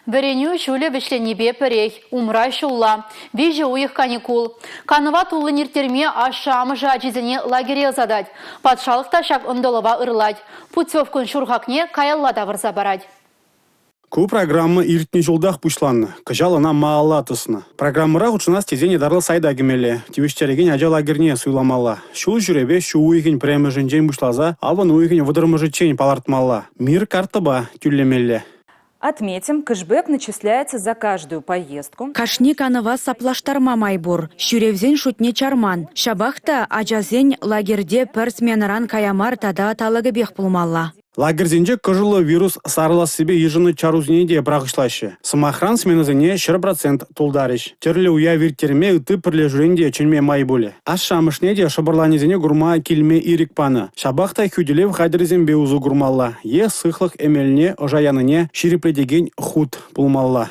Вӗренӳ ҫулӗ вӗҫленнипе пӗрех, умра ҫулла. Виҫӗ уйӑх каникул. Канӑва туллин ирттерме ашшӗ-амӑшӗ ачисене лагере ӑсатать. Патшалӑх та ҫак ӑнтӑлӑва ырлать. Путевкӑн ҫур хакне каялла тавӑрса парать. Ку программа иртнӗ ҫултах пуҫланнӑ. Кӑҫал ӑна малалла тӑснӑ. Программӑра хутшӑнас тесен ятарлӑ сайта кӗмелле, тивӗҫтерекен ача лагерьне суйламалла. Ҫул ҫӳреве ҫу уйӑхӗн пӗрремӗшӗнчен пуҫласа авӑн уйӑхӗн вӑтӑрмӗшӗччен палӑртмалла. Мир карттӑпа тӳлемелле. Отметим, кэшбэк начисляется за каждую поездку. Кашни канӑва саплаштарма май пур. Ҫӳревсен шутне чарман. Ҫапах та ачасен лагерьте пӗр сменӑран кая мар тата талӑкӗпех пулмалла. Лагерьсенче кӑшӑллӑ вирус сарӑлассипе йышӑннӑ чарусене те пӑрахӑҫлаҫҫӗ. Сӑмахран, сменӑсене 100% тултарӗҫ. Тӗрлӗ уяв ирттерме ытти пӗрлешӳрен те чӗнме май пулӗ. Ашшӗ-амӑшне те шӑпӑрланӗсене курма килме ирӗк панӑ. Ҫапах та хӳтӗлев хатӗрӗсемпе усӑ курмалла е сыхлӑх эмелне ӑша янине ҫирӗплетекен хут пулмалла.